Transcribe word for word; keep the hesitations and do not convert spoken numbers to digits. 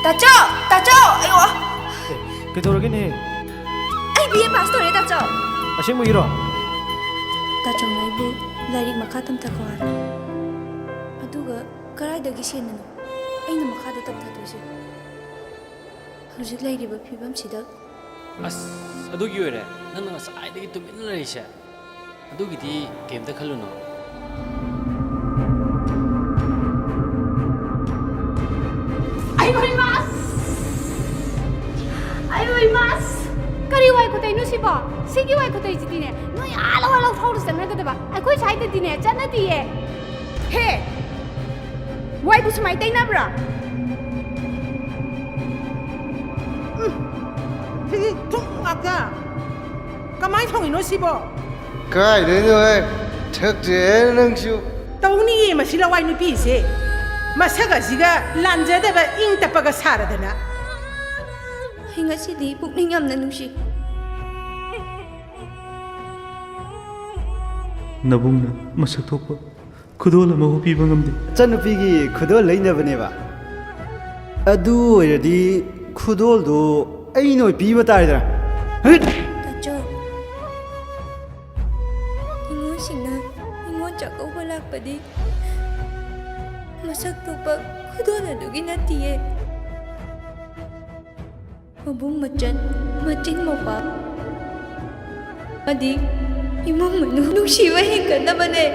ꯇꯥꯆꯧ! ꯇꯥꯆꯧ! ꯑꯌꯣ! ꯑꯦ, ꯀꯩꯗꯧꯔꯒꯦꯅꯦ? ꯑꯩ B A pass ꯇꯧꯔꯦ, ꯇꯥꯆꯧ! ꯑꯁꯦꯡꯕꯒꯤꯔꯣ? ꯇꯥꯆꯧꯅ ꯑꯩꯕꯨ ꯂꯥꯏꯔꯤꯛ ꯃꯈꯥ ꯇꯝꯊꯈꯣ ꯍꯥꯏ꯫ ꯑꯗꯨꯒ ꯀꯗꯥꯏꯗꯒꯤ ꯁꯦꯟꯅꯅꯣ ꯑꯩꯅ ꯃꯈꯥꯗ ꯇꯝꯊꯗꯣꯏꯁꯦ? ꯍꯧꯖꯤꯛ ꯂꯩꯔꯤꯕ ꯐꯤꯕꯝꯁꯤꯗ꯫ ꯑꯁ, ꯑꯗꯨꯒꯤ ꯑꯣꯏꯔꯦ ꯅꯪꯅ ꯉꯁꯥꯏꯗꯒꯤ ꯇꯨꯃꯤꯟꯅ ꯂꯩꯔꯤꯁꯦ꯫ ꯑꯗꯨꯒꯤꯗꯤ ꯀꯩꯝꯇ ꯈꯜꯂꯨꯅꯣ꯫ ꯑꯩ ꯃꯥꯁ! ꯑꯩ ꯃꯥꯁ! ꯀꯔꯤ ꯋꯥꯏ ꯈꯨꯇꯩꯅꯣ ꯁꯤꯕꯣ? ꯁꯤꯒꯤ ꯋꯥꯏ ꯈꯨꯇꯩꯁꯤꯗꯤꯅꯦ, ꯅꯣꯏ ꯑꯥ ꯂꯧ, ꯑꯥ ꯂꯧ ꯊꯧꯔ ꯆꯠꯅꯒꯗꯕ꯫ ꯑꯩꯈꯣꯏ ꯁ꯭ꯋꯥꯏꯗꯗꯤꯅꯦ, ꯆꯠꯅꯗꯤꯌꯦ꯫ ꯍꯦ! ꯋꯥꯏꯕꯨ ꯁꯨꯃꯥꯏ ꯇꯩꯅꯕ꯭ꯔꯥ? ꯎꯝ, ꯁꯤꯗꯤ ꯊꯨꯝ ꯉꯥꯛꯇ꯫ ꯀꯃꯥꯏ ꯊꯣꯡꯉꯤꯅꯣ ꯁꯤꯕꯣ? ꯀꯥꯏꯗꯩꯅꯣꯍꯦ? ꯊꯛꯇ꯭ꯔꯦꯍꯦ ꯅꯪꯁꯨ꯫ ꯇꯧꯅꯤꯌꯦ ꯃꯁꯤ ꯂꯋꯥꯏ ꯅꯨꯄꯤꯁꯦ꯫ ꯃꯁꯛ ꯑꯁꯤꯒ ꯂꯥꯟꯖꯗꯕ ꯏꯪ ꯇꯞꯄꯒ ꯁꯥꯔꯗꯅ꯫ ꯑꯩ ꯉꯁꯤꯗꯤ ꯄꯨꯛꯅꯤꯡ ꯌꯥꯝꯅ ꯅꯨꯡꯁꯤ꯫ ꯅꯕꯨꯡꯅ ꯃꯁꯛ ꯊꯣꯛꯄ ꯈꯨꯗꯣꯜ ꯑꯃꯐꯥꯎ ꯄꯤꯕ ꯉꯝꯗꯦ꯫ ꯏꯆꯟꯅꯨꯄꯤꯒꯤ ꯈꯨꯗꯣꯜ ꯂꯩꯅꯕꯅꯦꯕ꯫ ꯑꯗꯨ ꯑꯣꯏꯔꯗꯤ ꯈꯨꯗꯣꯜꯗꯣ ꯑꯩꯅ ꯑꯣꯏ ꯄꯤꯕ ꯇꯥꯔꯦꯗꯅ꯫ ꯍꯩꯠ! ꯇꯥꯆꯧ, ꯅꯤꯉꯣꯜꯁꯤꯡꯅ ꯅꯤꯉꯣꯜ ꯆꯥꯛꯀꯧꯕ ꯂꯥꯛꯄꯗꯤ ꯃꯁꯛ ꯊꯣꯛꯄ ꯈꯨꯗꯣꯜ ꯑꯗꯨꯒꯤ ꯅꯠꯇꯤꯌꯦ꯫ ꯃꯕꯨꯡ ꯃꯆꯟ, ꯃꯆꯤꯟ ꯃꯧꯄꯥ ꯑꯃꯗꯤ ꯏꯃꯨꯡ ꯃꯅꯨꯡ ꯅꯨꯡꯁꯤꯕ ꯍꯦꯟꯒꯠꯅꯕꯅꯦ꯫